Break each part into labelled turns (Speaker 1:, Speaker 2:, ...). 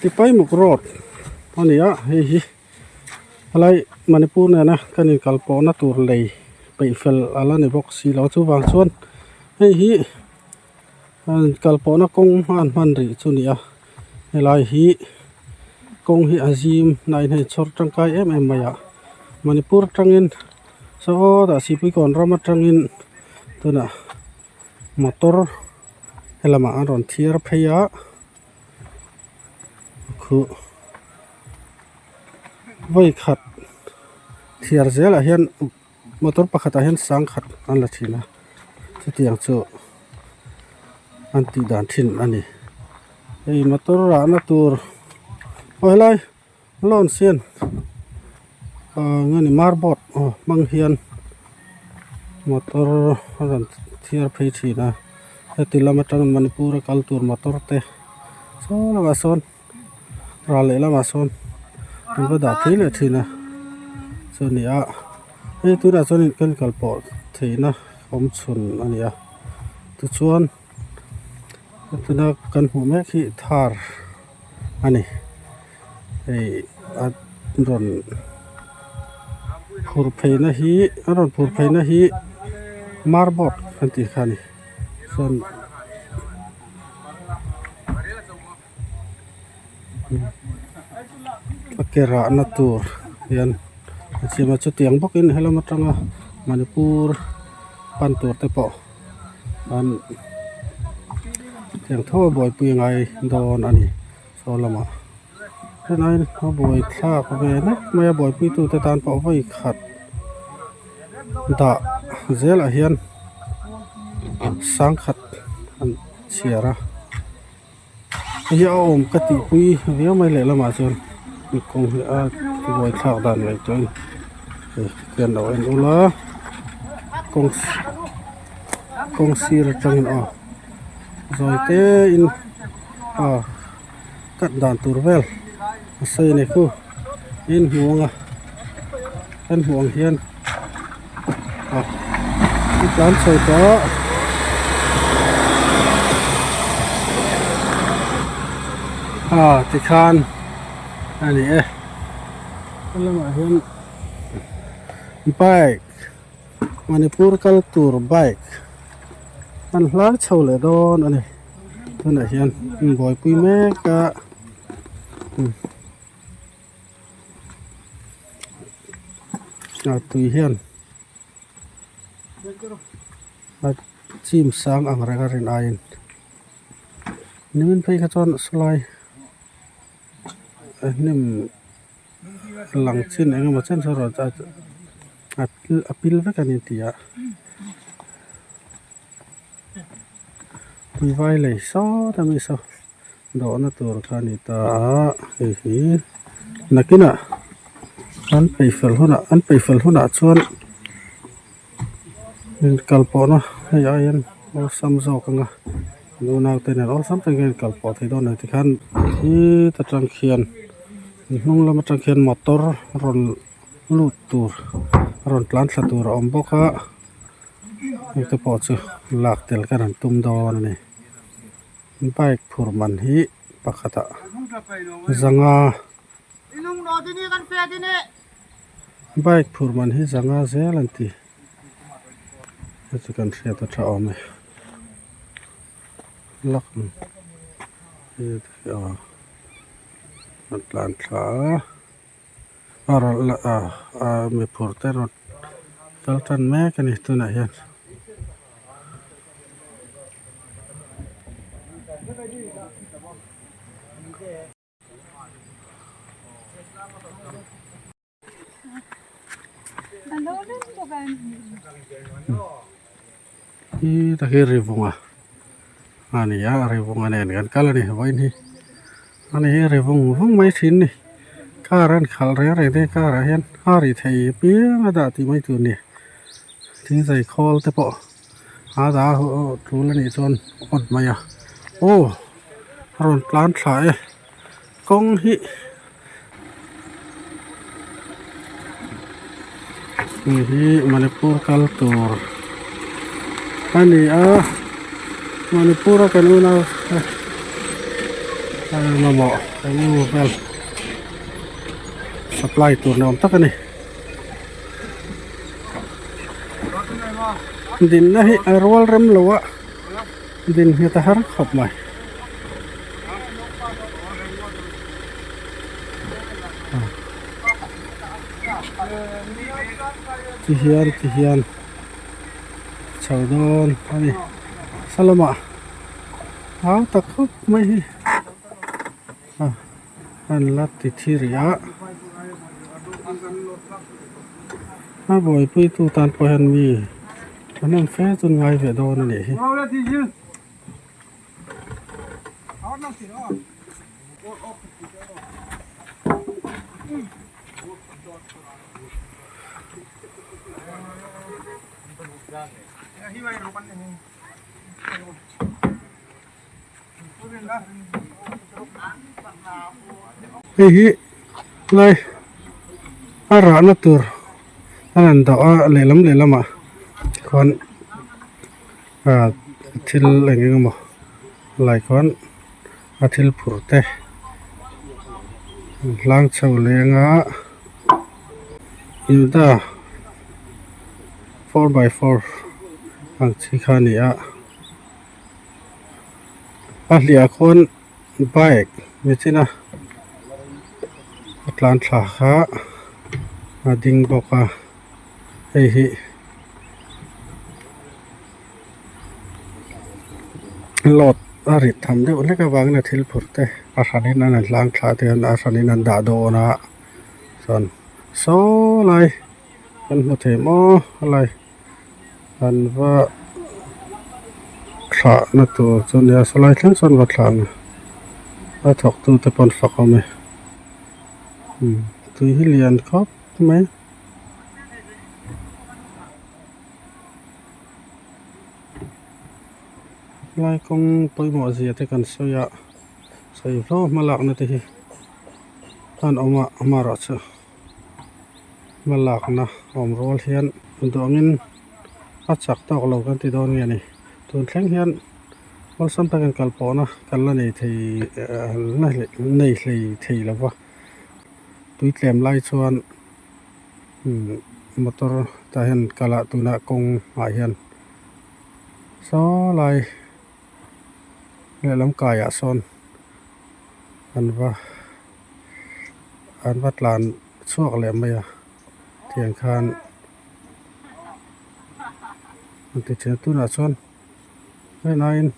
Speaker 1: Tipaimuk road a ni a hei hi helai Manipur nena kan inkal pawhna tur lei peih fel a la ni bawk si lo chuvang chuan hei hi kal pawhna kawng a an hman rih chu a ni a helai hi kawng hi a zim hnaiin hei chhawr tangkai em em mai a Manipur atangin sawtah Sihpuikawn ram atangin tunah motor helamah an rawn thiar phei a khuh vawi khat thiar zelah hian motor pakhatah hian sangkhat an la thin a chutiang chu an tih dan thin a ni hei motor rahna tur aw helai lawn sian ah enge ni marboard aw hmang hian motor a rawn thiar phei thin a heti lam atangin manipur a kal tur motor te saw lamah sawn ral leh lamah sawn an va dah phei leh thin a chu a ni a hei tunah chuan in kan kal pawh theihna awm chhun a ni a tichuan tuna kan hmuh mek hi thar a ni hei a rawn phur pheina hi a rawn phur pheina hi marboard kan tih kha a ni chuan. A ke rahna tur hian a siam a chutiang bawkin helam atanga manipur pan tur te pawh an tiang tho a buaipui a ngai dawn a ni saw lamah helaiin a buai thlak ve nek mai a buaipui tute tan pawh vawi khat dah zelah hian sangkhat an chhiar a. Hei hi a awm ka tih pui viau mai lehlamah chuan kawng hi a buai thlak dan ngaihtuah in hei hian lo en ula kawng kawng sir atangin aw zawi te in aw cut dan tur vel a sawi a ni khu in hmu ang a kan hmuh ang hian ah a tlan chho tawh a tikhan a ni e helamah hian bike Manipur kal tur bike an hlai chho leh dawn a ni tunah hian an buaipui mek a. A tui hian a chim sang ang reng a rin aiin nimin phei kha chuan sawlai a hnim lang chin eng emaw chen saw rawn a pil vek a ni tih a tui vai lei sawt a mi saw. Dawhna tur kha a ni ta a hei hi nakinah an peihfel hunah an peihfel hunah chuan inkal pawhna hei aiin awlsam zawk anga an unau te nen awlsam takin an inkal pawh thei dawn a ni tikhan heta tang khian hnung lam atang khian motor rawn lut tur rawn tlan thla tur a awm bawk a hei te pawh chu lak tel khan an tum dawn a ni. Bike phur man hi pakhatah zanga bike phur man hi zanga zel an ti hei chu kan hriat a tha awm e lock a tlan thla a a a mi phur te rawn kal tan mek a ni tunah hian. Hi ta hi rivunga a ni a rivunga nen kan kal a ni vawiin hi ani hi ri vung vung mai thin a ni car an khalh reng reng te car ah hian a ri thei apiang a dah tih mai tur a ni thingzai khawl te pawh a dah tul a nih chuan awt mai a aw a rawn tlan thla e kawng hi hei hi Manipur kal tur a ni a Manipur a kan unau te. Mamawh eng emaw vel supply tur ni awm tak a ni. Dinna hi a rual rem lo a din nghet a har khawp mai. Ti hian ti hian chho dawn a ni salamah hau tak khawp mai hi a an la ti thi rih a a buaipui tu tan pawh hian mi thahnem fe chu an ngai ve dawn a nih hi. Hei hi lai a rahna tur a rawn dawh a lehlam lehlamah khuan ah thil eng eng emaw lai khuan a thil phur te an hlang chho leng a Yuda 4x4 ang chi kha a ni a. A hliah khawn bike nichin a a tlan thla kha a ding bawk a hei hi load a rit tham deuh hlek avangin a thil phurh te a hranin an hlang thla te hian a hranin an dah dawn a chuan saw lai kan hmu thei maw helai. An va thlah na tur chu nia sawlai thleng sawn va thlah ang a thawk tu te pawh an fak awm e umm tui hi lian khawp mai. Lai kawng pawimawh zia te kan sawi a sawi hlawm hmalakna te hi an awm a amaherawhchu. Hma lakna awm rual hian duangin a chak tawk lo kan ti dawn nge ni tun thleng hian awlsam takin kal pawhna kan la nei thei nei hlei thei lo va tui tlem lai chuan motor tah hian kal a tunah kawng ah hian saw lai lehlam kaiah sawn an va. An va tlan chhuak leh mai a tiang khan an ti thin a tunah chuan rinaiin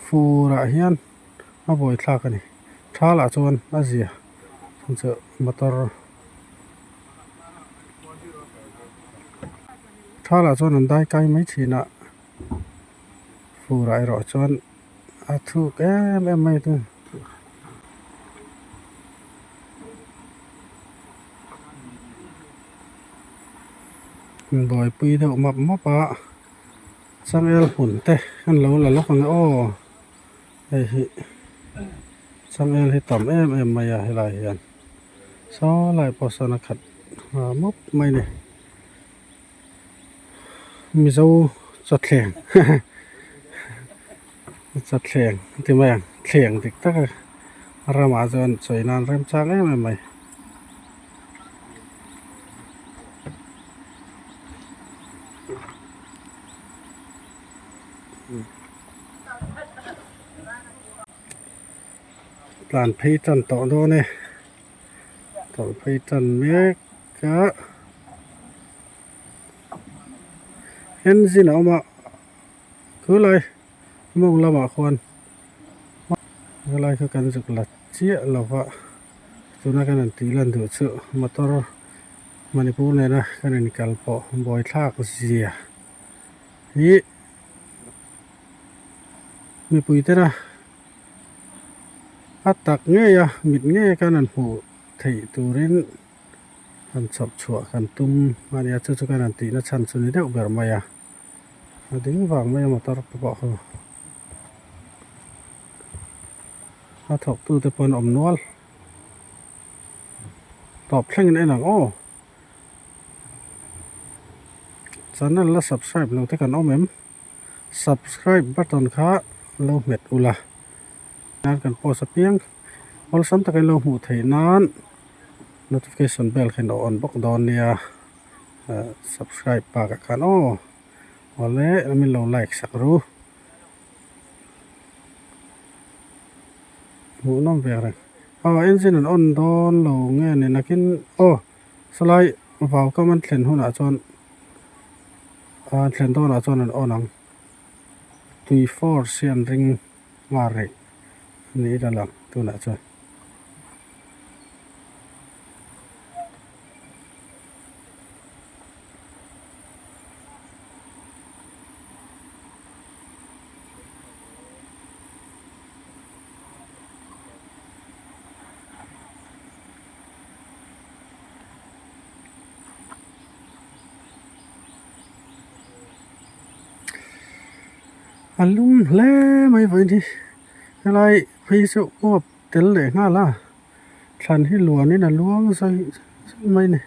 Speaker 1: fur ah hian a buai thlak a ni thal ah chuan a zia chu motor thal ah chuan an dai kai mai thin a fur ah erawh chuan a thuk em em mai thung. Buaipui deuh map map a changel hmun te an lo la lawk ang e aw hei hi changel hi tam em em mai a helai hian saw lai pawh sawn a khat mup mai a ni mizo chawthleng Chawthleng ti mai ang thleng dik tak a ramah chuan chawi nan remchang em em mai. Tlan phei tan tawh dawn e tawlh phei tan mek a engine a awm a. Khulai mawng lamah khuan helai kha kan zuk la chiah lo va tuna kan han tih lan duh chu motor Manipur nena kan inkal pawh buaithlak zia hi mipui tena a tak ngei a mit ngei a kan han hmuh theih turin. Han chhawp chhuah kan tum a nia chu chu kan han tihna chhan chu ni deuh ber mai a a ding vang mai a motor te pawh khu a thawk tu te pawh an awm nual tawp thlengin en ang aw channel la subscribe lo te kan awm em subscribe button kha lo hmet ula. Nan kan post apiang awlsam takin lo hmuh theih nan notification bell kha in on bawk dawn nia ah subscribe bakah khan aw awle min lo like sak ru hmuhnawm ve reng aw engine an on dawn lo nge ni nakin aw sawlai vau kam an thlen hunah chuan ah an thlen dawnah chuan an on ang tui force hi an ring. Nghal rih ni ila lang tunah chuan. A lum hle mai vawiin hi helai phei chu uap tel leh nghal a thlan hi luanin a luang zai zai mai a ni.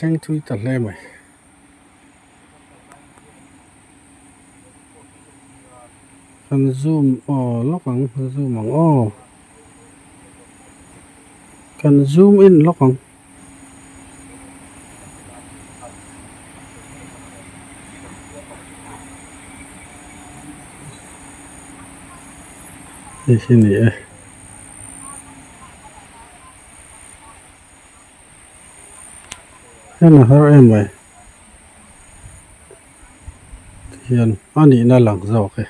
Speaker 1: Thleng thui ta hle mai. Kan zoom aw lawk ang zoom ang aw kan zoom in lawk ang. Hei hi ni e. Heng a har em mai tihian a nihna lang zawk e.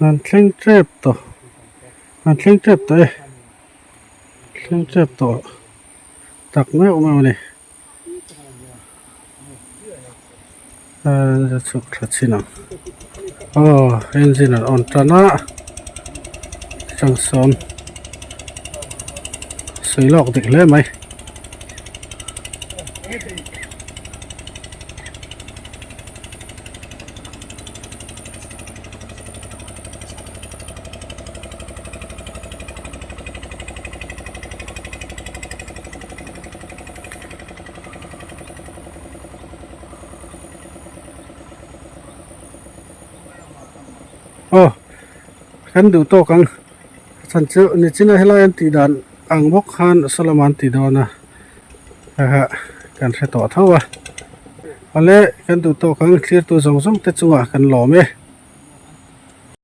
Speaker 1: An thleng tep tawh an thleng tep tawh e thleng tep tawh tak meuh meuh a ni a chhuk thla chin ang aw engine an on tan a chang sawn sawi lawk dik hle mai. Aw kan duh tawk ang chhan chu nichina helai an tih dan ang bawk khan saw lamah an ti dawn a haha kan hre tawh tho a awle kan duh tawk ang thlir tu zawng zawng te chungah kan lawm e.